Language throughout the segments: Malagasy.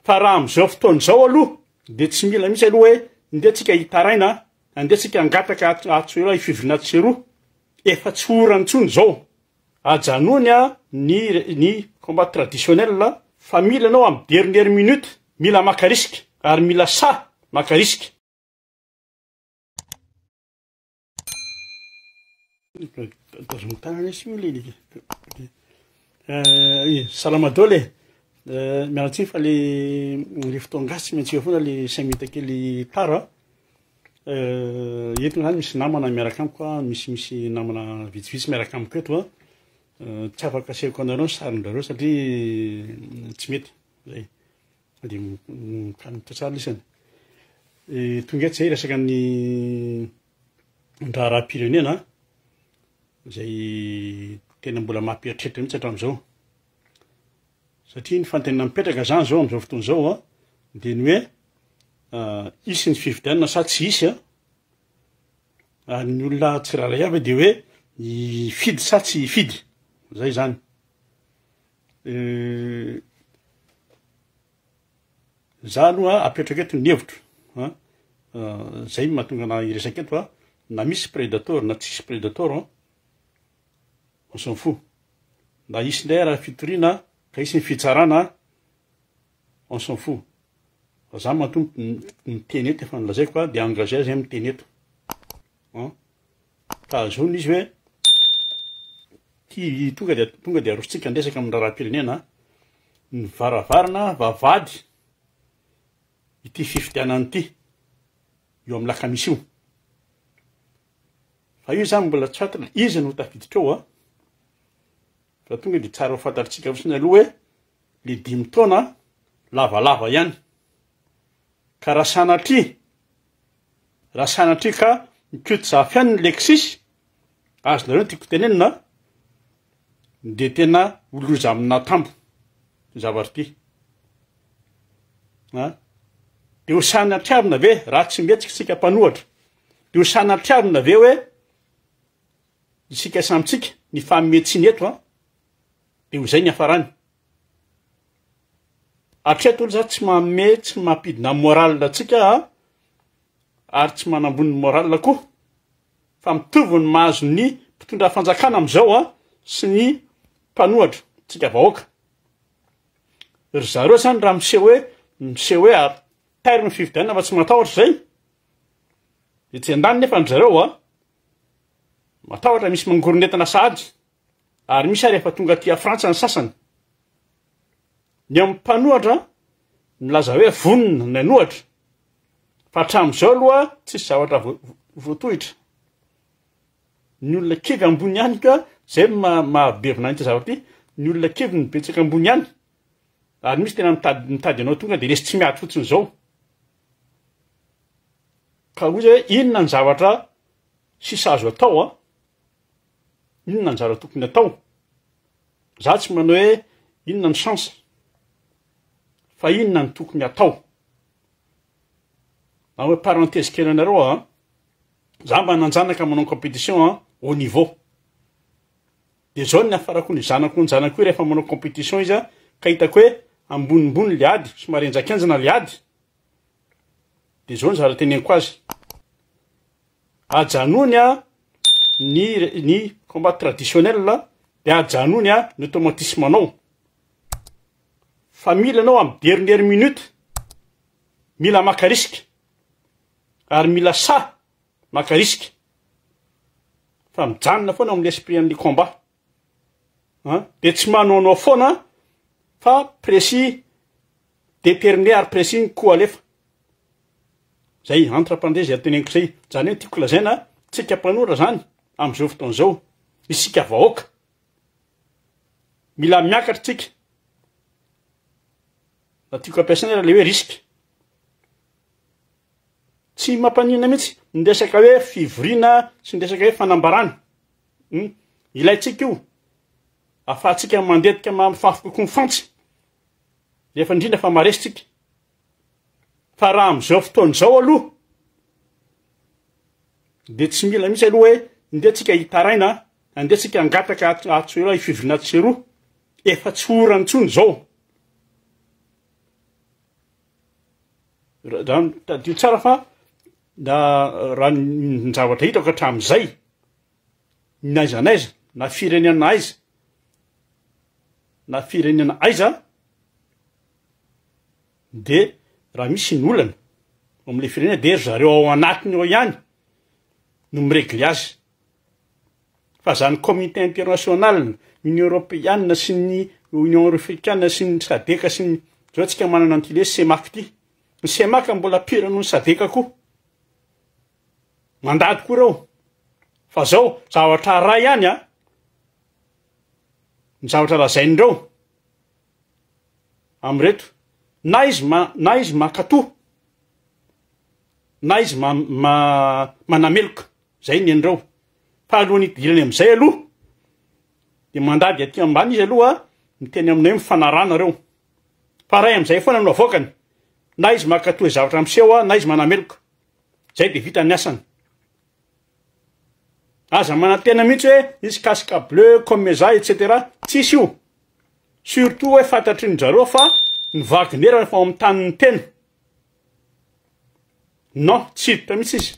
Fa raha amin'izao fotoana izao aloha dia tsy mila mihitsy aloha hoe ndeha tsika hitaraina, andeha tsika hangataka atsy hoe fivoriana atsy sy eroa. Efa tsy orana intsony izao. Ajanony ny ny combat traditionnel fa mila ianao amin'ny dernière minute mila maka risque ary mila sahy maka risque. Tazomiko tanana izy io le Salama daholo e. Miala tsiny fa le le fotoan-gasy tsy maintsy eo foana le cinq minutes kely tara. Eto zany misy namana miaraka amiko a, misy misy namana vitsivitsy miaraka amiko eto a. Tsy afaka asehoko anareo ny sarin-drareo satria tsy mety zay. De mikanitra tsara isany. Tonga eto zay resaka ny raharaham-pirenena izay tena mbola mampieritreritra mihitsy hatramin'izao. Satria ny fanontaniana mipetraka zany zao amin'izao fotoana izao a, dia ny hoe hisy ny fifidianana sa tsy hisy a? Ary ny olona tsirairay avy dia hoe hifidy sa tsy hifidy, zay zany. Za aloha apetrako eto ny hevitro a, zay no mahatonga anah hiresaka eto a, na misy predator na tsisy predator an, on s'en fout, na hisy indray ara fitoriana ka hisy ny fitsarana on s'en fout, fa za matoa miteny eto efa nolazaiko fa de engagé zay miteny eto an, ka azony izy hoe ty tonga de tonga de arosontsika ny resaka amin'ny raharaham-pirenena, ny varavarana vavahady ity fifidianana ity eo amin'ny lakamisy io. Fa io zany mbola tsy fantatra iza no tafiditra ao a. Fa tonga de tsara ho fantatritsika fotsiny aloha hoe le dimy taona lavalava ihany. Ka raha sanatria, raha sanatria ka mikoty zafy ihany ny Lexis, azonareo ny tiako tenenina, de tena ho loza amin'atambo ty zavatra ty. A? De ho sanatriavina ve raha tsy mihetsika isika mpanohatra? De ho sanatriavina ve hoe isika samy tsika ny fanome tsiny eto an? De ho zay ny hafarany. Hatreto aloha za tsy manome, tsy mampidina moral antsika an, ary tsy manambony ny moral koa, fa mitovy ny mahazo ny mpitondra fanjakana amizao an, sy ny mpanohatra, tsika vahoaka. Ry zareo zany raha miseho hoe, miseho hoe ary tairo ny fifidianana fa tsy matahotra zay. Etsy andaniny nefa ry zareo an, matahotra misy mangoron'entana sahady, ary misy ary efa tonga aty a Frantsa ny sasany. Ny amin'ny mpanohatra milaza hoe vonona ny hanohatra, fa hatramin'izao aloha tsisy zavatra voatohitra. Ny olona kivy ambony ihany ka, zay no maha be voninahitra zavatra ity, ny olona kivy no betsaka ambony ihany, ary misy tena mitady mitady anao tonga de resy tsy miady fotsiny zao. Ka hoy zay hoe inona ny zavatra sisa azo atao an? Inona ny zavatra tokony atao? Za tsy manao hoe inona ny chance fa inona ny tokony atao. Na hoe parenthèse kely anareo an, za mba nanjanaka manao compétition an haut niveau. De zao ny niafarako ny zanako ny zanako io rehefa manao compétition izy an, ka hitako hoe ambonimbony le ady, somary henjakenjana le ady, de zao ny zavatra teneniko azy, ajanony an ny ny combat traditionnel de ajanony an ny automatisme anao, fa mila anao amy dernière minute, mila maka risque, ary mila sahy maka risque, fa mijanona foana ao amin'ny esprit an'ny combat, an, de tsy manaonao foana fa précis, déterminé ary précis ny coup alefa. Zay, entre parenthèse zay teneniko zay, zany hoe tiako lazaina, tsika mpanora zany am'izao fotoana izao, isika vahoaka, mila miakatra tsika, na tiako ampiasaina ara le hoe risque, tsy mampaninona mihitsy ny resaka hoe fivoriana sy ny resaka hoe fanambarana, hum, ilaintsika io, afahantsika mandetika mafy kokoa ny fantsy, rehefa indrindra fa maresy tsika. Fa raha amin'izao fotoana izao aloha de tsy mila mihitsy aloha hoe ndeha tsika hitaraina, andeha tsika hangataka atsy hoe fivoriana atsy sy eroa, efa tsy orana intsony izao. Zany tadidio tsara fa na raha ny zavatra hitako hatramin'izay, n'aiza n'aiza, na firenena aiza, na firenena aiza, de raha misy ny olana ao am'le firenena de ry zareo ao anatiny ao ihany no mi-regle azy. Fa zany communauté internationale, union europeana sy ny union africaine sy ny sadec sy ny, zao tsika manana an'ity le cemac ty, ny cemac mbola pire noho ny sadec koa, mandady koa reo, fa zao zavatra ray ihany an, ny zavatra lazain'ireo am'ireto, na izy ma- na izy mankatoa na izy ma- ma- manameloka. Zay ny an'ireo. Fa alohan'ny hidirany amin'izay aloha, dia mandady aty ambany izy aloha, miteny aminay hoe mifanaraha nareo. Fa ray amin'izay foana no avoakany. Na izy mankatoa zavatra miseho, na izy manameloka. Zay dia vita ny asany. Aza manantena mihitsy hoe hisy casque bleu, comeza, etc. Tsisy io. Surtout hoe fantatry ny zareo fa ny Wagner efa ao amin'ny tanin'ny tena. Non, tsy hiditra mihitsy izy.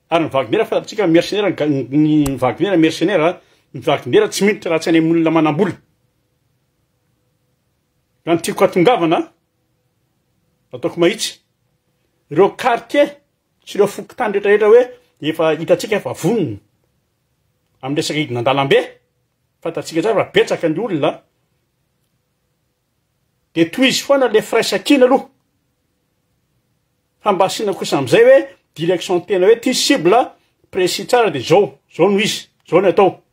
Ary ny Wagner fantatsika mercenaire ny Wagner mercenaire, ny Wagner tsy miditra raha tsy any amin'ny olona manam-bola. Raha ny tiako hatongavana, ataoko mahitsy, ireo quartier sy ireo fokontany rehetrarehetra hoe efa hitantsika fa vonona amin'ny resaka hidina an-dalambe, fantatsika tsara fa betsaka ny olona, De tohizo foana le firaisankina aloha fa mba asiana kosa amizay hoe direction tena hoe ty cible précis tsara de zao, zao no izy, zao no atao.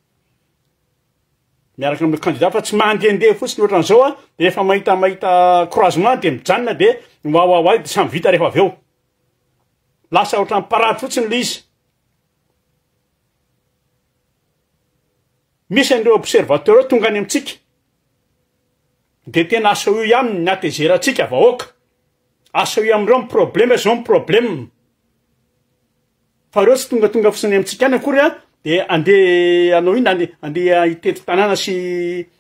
Miaraka amle candidat fa tsy mandehandeha fotsiny ohatran'izao a, de rehefa mahita mahita croisement de mijanona de wawawa de samy vita rehefa avy eo. Lasa ohatran'ny parade fotsiny le izy. Misy an'ireo observateur tonga any amintsika de tena asehoy aminy ny hatezerantsika vahoaka, asehoy amin'ireo ny problème hoe zao ny problème, fa ireo tsy tongatonga fotsiny amintsika any akory an de andeha hanao inona, andeha andeha hitety tanàna sy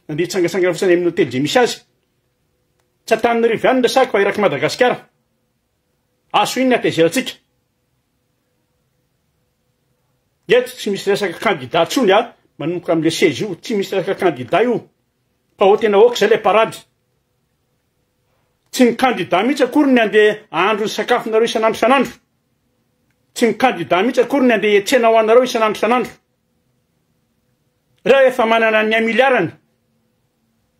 andeha hitsangatsangana fotsiny any amin'ny hotely izay misy azy, tsy Antananarivo ihany no resahiko fa erak'i Madagasikara, asehoy ny hatezerantsika. Eto tsy misy resaka candidat tsony a, manomboka amle seza io, tsy misy resaka candidat io, fa ho tena ok zay le parade. Tsy ny candidat mihitsy akory ny andeha ahandro ny sakafonareo isan'andro isan'andro. Tsy ny candidat mihitsy akory ny andeha hiantsena ho anareo isan'andro isan'andro. Reo efa manana ny un milliard-ny.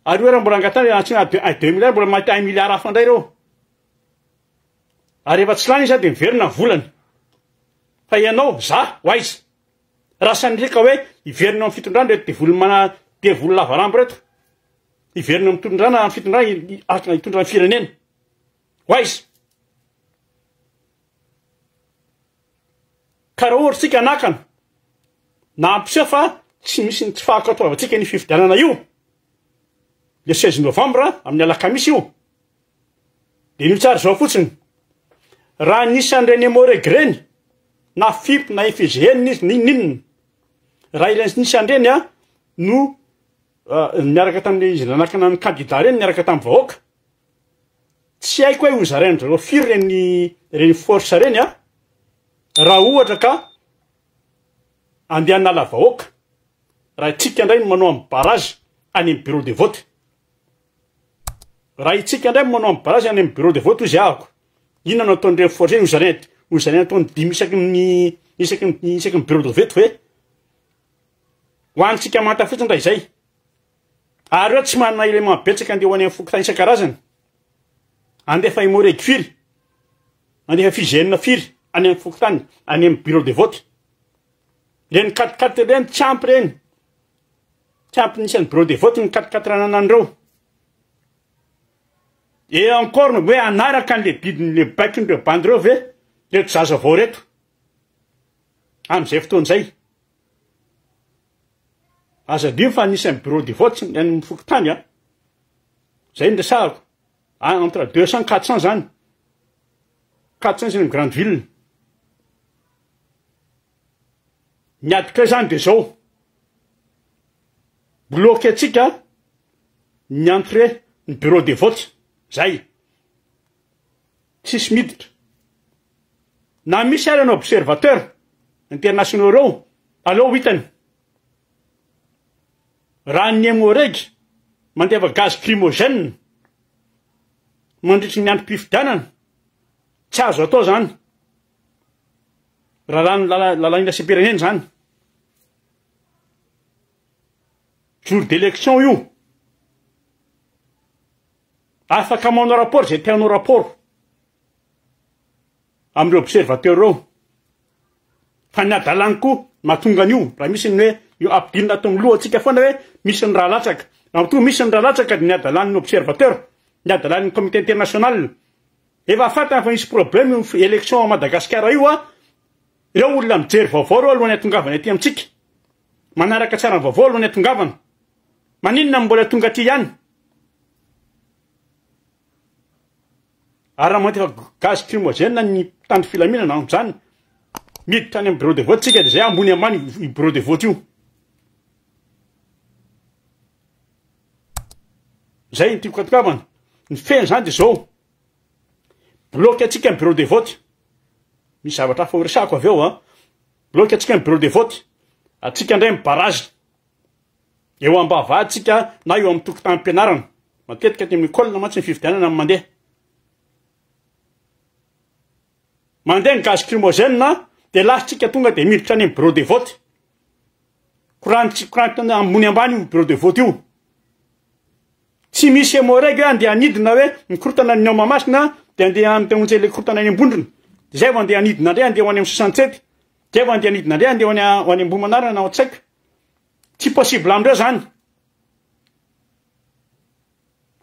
Ary io raha mbola angatahana antsoina deux milliards mbola mahita un milliard hafa indray reo. Ary rehefa tsy lany izy dia miverina ny volany. Fa ianao, za, ho aiza? Raha sanatria ka hoe hiverina amin'ny fitondrana ireto devoly mana devoly lavarambo ireto, hiverina amin'ny fitondrana amin'ny fitondrana hitondra ny firenena. Ho aiza? Ka raha ohatra tsika hanakana na hampiseho fa tsy misy ny tsy fahankatoavantsika ny fifidianana io, le 16 novembre amin'ny alakamisy io, Diniho tsara izao fotsiny, raha nisy an'ireny Emoreg ireny, na FIP na FIGN izy na inon'inona, raha ireny nisy an'ireny an, no niaraka tamin'ilay izy nanakana ny candidat ireny niaraka tamin'ny vahoaka, tsy haiko hoe ho zarain-dry zareo firy ireny ireny force ireny an, raha ohatra ka andeha hanala vahoaka, raha itsika indray no manao amin'ny barrage any amin'ny bureau de vote. Raha itsika indray manao amin'ny barazy any amin'ny bureau de vote hozy ahako, inona no ataon'ireny force ireny hozaraina hozaraina ataony dimy isaky ny isaky ny isaky ny bureau de vote ve? Ho antsika manta fotsiny raha izay. Ary eo tsy manana élément betsaka andeha ho any amin'ny fokontany isan-karazany. Andefa Emmo-Reg firy? Andefa FIGN firy any amin'ny fokontany, any amin'ny bureau de vote? Ireny quatre quatre ireny tsy ampy ireny. Tsy ampy ny isan'ny bureau de vote ny quatre quatre ananan'ireo. Et encore no hoe hanaraka an'le didin'le baikon'ireo bandy ireo ve reto zaza vao reto amin'izay fotoana izay. Aza adino fa ny isan'ny bureau de vote any amin'ny fokontany a, zay no resahako, entre 200 400 zany, 400 izy any amin'ny grande ville. Ny adika zany de zao, bloquer tsika ny entrée ny bureau de vote, zay, tsisy miditra. Na misy ara ny observateur internationaux ireo, aleo ho hitany. Raha ny Emmo-Reg mandefa gaz crimogène mandritry ny androm-pifidianana, tsy azo atao zany. Lalàn'ny lalàna iraisam-pirenena zany. Jour d'élection io. Afaka manao rapport zay te hanao rapport amin'ireo observateur ireo. Fa ny hadalany koa mahatonga an'io, raha misy ny hoe io ampidirina ato amin'ny lohantsika foana hoe misy ny raha latsaka. Raha toa misy ny raha latsaka dia ny hadalan'ny observateur, ny hadalan'ny comité international. Efa fantany fa misy problème io élection à Madagasikara io a, ireo olona mijery vaovao ireo alohan'ny hatongavany aty amintsika. Manaraka tsara ny vaovao alohan'ny hatongavana. Maninona no mbola tonga aty ihany? Ary raha mandefa gaz crimogène ny mpitandro filaminana amin'izany, miditra any amin'ny bureau de vote tsika dia izay ambony ambany io bureau de vote io. Zay ny tiako hatongavana. Ny fehiny izany dia izao, bloqué antsika ny bureau de vote. Misy zavatra hafa horesahako avy eo an. Bloqué antsika ny bureau de vote. Atsika indray ny barrage. Eo am-bavahady tsika na eo amin'ny tokotanim-pianarana. Matetika aty amin'ny école mantsy ny fifidianana no mandeha. Mandeha ny gaz crimogène dia lasa tsika tonga dia miditra any amin'ny bureau de vote. Courant courant ambony ambany io bureau de vote io. Tsy misy hémorragie hoe andeha hanidina hoe mikorotana ny ao Mahamasina dia andeha hamonjy ilay korotana any Ambondrona. Dia zay vao andeha hanidina indray andeha ho any amin'ny 67. Zay vao andeha hanidina indray andeha ho any ho any Ambohimanarina na ao Tsaiko. Tsy possible amindreo zany.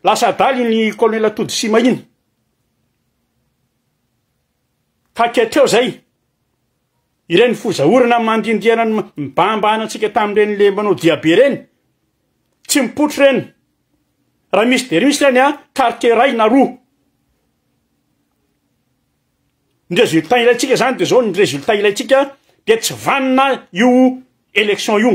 Lasa adala iny colonel Tody Sima iny. Ka hatreo zay. Ireny fozaorana mandindiana mibahambahana antsika tamin'ireny le manao diabe ireny. Tsy mipoitra ireny. Raha misy dia misy ireny a, quartier iray na roa. Ny résultat ilaintsika zany dia zao, ny résultat ilaintsika dia tsy vanona io élection io.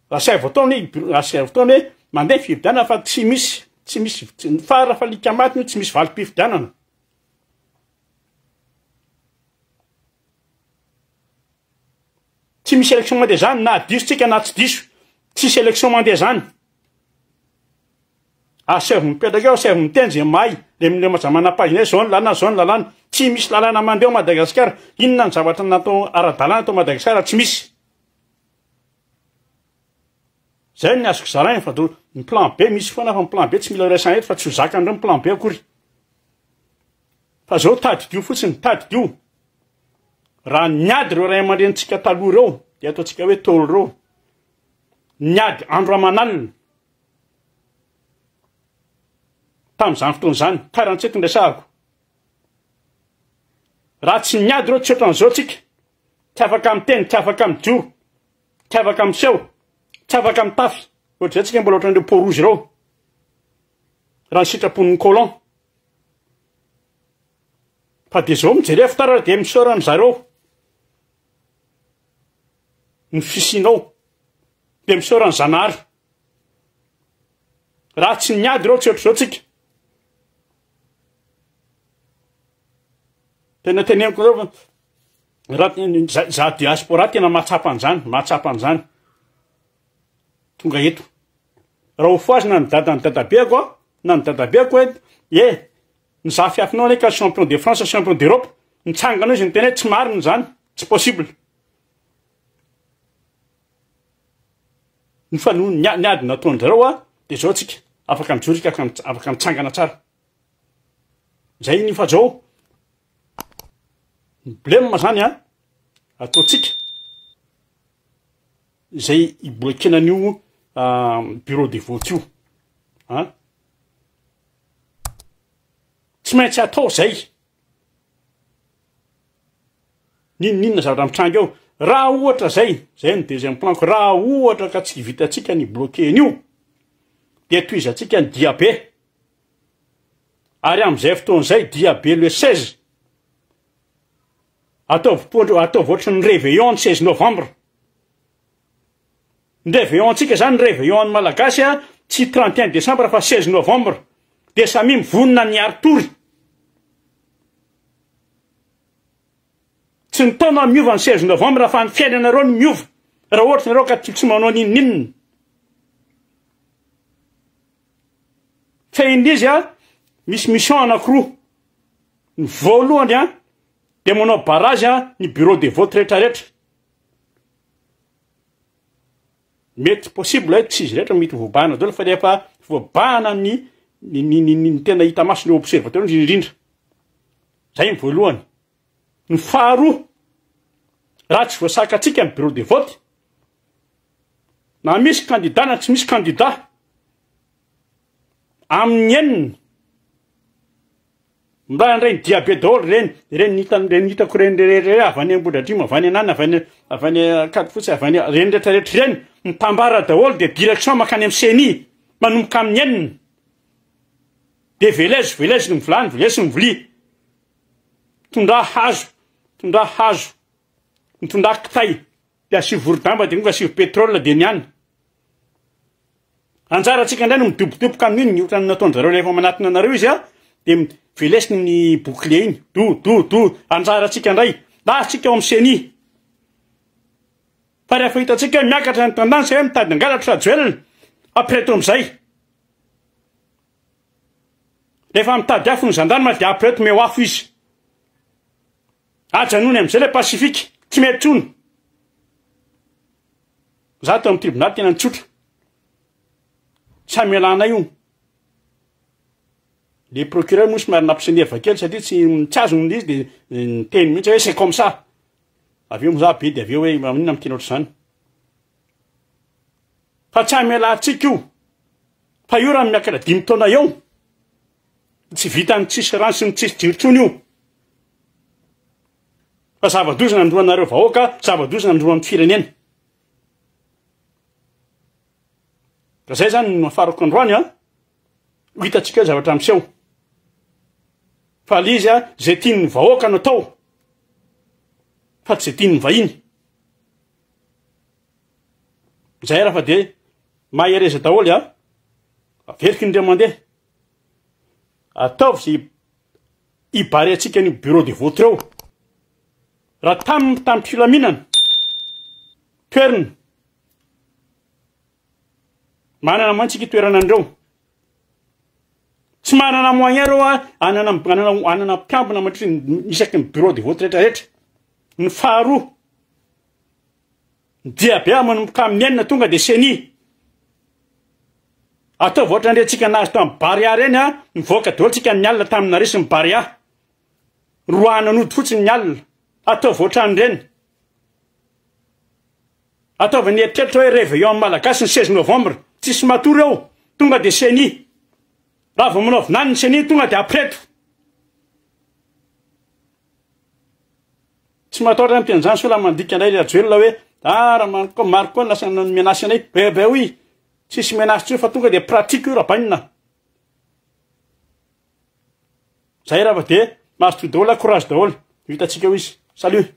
Asaivo atao ny, asaivo atao ny hoe mandeha fifidianana fa tsy misy, tsy misy, fara fa alika maty io tsy misy valim-pifidianana. Tsy misy élection mandeha zany na diso tsika na tsy diso, tsisy élection mandeha zany. Asaivo mipetraka eo, asaivo miteny zay mahay, le le manam-pahaizana hoe zao ny lalàna, zao ny lalàna. Tsy misy lalàna mandeha ao Madagasikara. Inona ny zavatra natao ara-dalàna tao Madagasikara? Tsy misy. Zay ny azoko zaraina fa do ny plan B misy foana fa ny plan B tsy mila iraisana eto fa tsy ho zakan'ireo ny plan B akory. Fa zao tadidio fotsiny, tadidio. Raha niady ireo ray aman-drenintsika taloha ireo, dia ataontsika hoe tôly ireo. Niady andro aman'alina. Tamin'izany fotoana izany, 47 no resahako. Raha tsy niady ireo tsy ohatran'izao tsika. Tsy afaka miteny, tsy afaka mijoro, tsy afaka miseho, tsy afaka mitafy. Ohatr'izay tsika mbola ohatran'ireo peau rouge ireo. Raha ny sitrapon'ny colon. Fa dia zao mijerevo tara dia misaora an zareo ny fisianao dia misaora an Zanahary. Raha tsy niady ireo tsy ohatr'izao tsika. Tena teneniko reo fa raha za diaspora tena mahatsapa an'izany, mahatsapa an'izany. Tonga eto. Raha ho fohazina ny dadan'ny dadabeako na ny dadabeako hoe eh Ny zafiafinao anie ka champion de France, champion d'Europe, nitsangana eo izy niteny hoe tsy marina izany, tsy possible. Ny fa noho ny ny ady nataon-dry zareo a, dia izao tsika, afaka mijoro isika, afaka mitsangana tsara. Zay ny fa zao, ny blème zany a, ataontsika izay hiboakena an'io bureau de vote io, an. Tsy maintsy atao zay. N'inon'inona zavatra mitranga eo. Raha ohatra zay, zay ny deuxième plan-ko, raha ohatra ka tsy vitantsika ny bloquer an'io, dia tohizantsika ny diabe. Ary amin'izay fotoana izay, diabe le 16, ataovy toa, ataovy ohatry ny réveillon ny 16 novembre. Ny réveillon antsika zany, ny réveillon an'ny Malagasy a, tsy 31 décembre fa 16 novembre. Dia samia mivonona ny hiari-tory. Tsy ny taona miova ny 16 novembre fa ny fiainanareo no miova raha ohatra nareo ka tsy manao n'inon'inona. Fehin'izy a, misy mission anankiroa. Ny voalohany a, dia manao barrage a ny bureau de vote rehetrarehetra. Mety possible hoe tsy izy rehetra mety voabahana daholo fa rehefa voabahana ny ny ny ny ny tena hita maso ny observateur indrindra indrindra. Zay ny voalohany. Ny faharoa, raha tsy voasakantsika ny bureau de vote, na misy candidat na tsy misy candidat, amin'ny enina, mba handray ny diabe daholo ireny, ireny hitan- ireny hitako ireny rehetra ireny, avy any Ambohidratrimo, avy any Ananona, avy any avy any Ankadifotsy, avy any ireny rehetra rehetra ireny, mitambara daholo dia direction mankany amin'ny CENI, manomboka amin'ny enina. Dia velezo, velezo ny vilany, velezo ny vilia. Tondrà hazo, tondrà hazo, mitondrà kitay, dia asio vorodamba dia tonga asio pétrole dia ny any. Anjarantsika indray no midobodoboka amin'iny, ohatran'ny nataon-dry zareo rehefa manatona anareo izy a, dia velesiny ny bouclier iny, do do do, anjarantsika indray, lahatsika ao amin'ny CENI. Fa rehefa hitantsika hoe miakatra ny tendance hoe mitady hangalatra Rajoelina, apireto amin'izay. Rehefa mitady afo ny gendarme dia apireto meo afo izy. Ajanony amin'izay ilay pacifique, tsy mety intsony. Za teo amin'ny tribonaly tena nitsotra. Tsy hamelanay io. Le procureur moa somary nampisenerva kely satria tsy tsy azony ilay izy dia niteny mihitsy hoe c'est comme ça. Avy eo moa za be dia avy eo hoe maninona miteny ohatr'izany. Fa tsy hamelantsika io. Fa io raha miakatra dimy taona eo, tsy vitan'ny tsisy rano sy ny tsisy jiro intsony io. Fa zava-doza nandroanareo vahoaka, zava-doza nandroan'ny firenena. Ka zay zany no afarako androany a, ho hitantsika eo zavatra miseho. Fa le izy a, zay tian'ny vahoaka no atao, fa tsy zay tian'ny vahiny. Zay raha fa de mahereza daholo a, averiko indray mandeha, ataovy zay hibareantsika ny bureau de vote reo, raha tamy tamy filaminana, toerina, manana moyen tsika hitoerana an'ireo, tsy manana moyen reo a, anana anana anana mpiambina mandritry ny isaky ny bureau de vote rehetra rehetra, ny faharoa, Ny diabe manomboka amin'ny enina tonga dia ceni. Ataovy ohatran'ireny tsika nahazo tamin'ny Barea ireny a, nivoaka daholo tsika ny alina tamin'ny naresy ny Barea. Roahana nody fotsiny ny alina. Ataovy ohatran'ireny. Ataovy ny eritreritra hoe réveillon amin'ny Malagasy ny 16 novembre. Tsisy matory eo. Tonga dia ceni. Raha vao manao vinany ny ceni tonga dia apreto. Tsy matahotra ny mpianjany sao la mandika indray Rajoelina hoe ah raha maro koa maro koa ny lasa menace anay. Eh ben oui, tsisy menace tsony fa tonga de pratique io rabainina. Zay raha fa de mazotoa daholo courage daholo, hitantsika eo izy. Salut.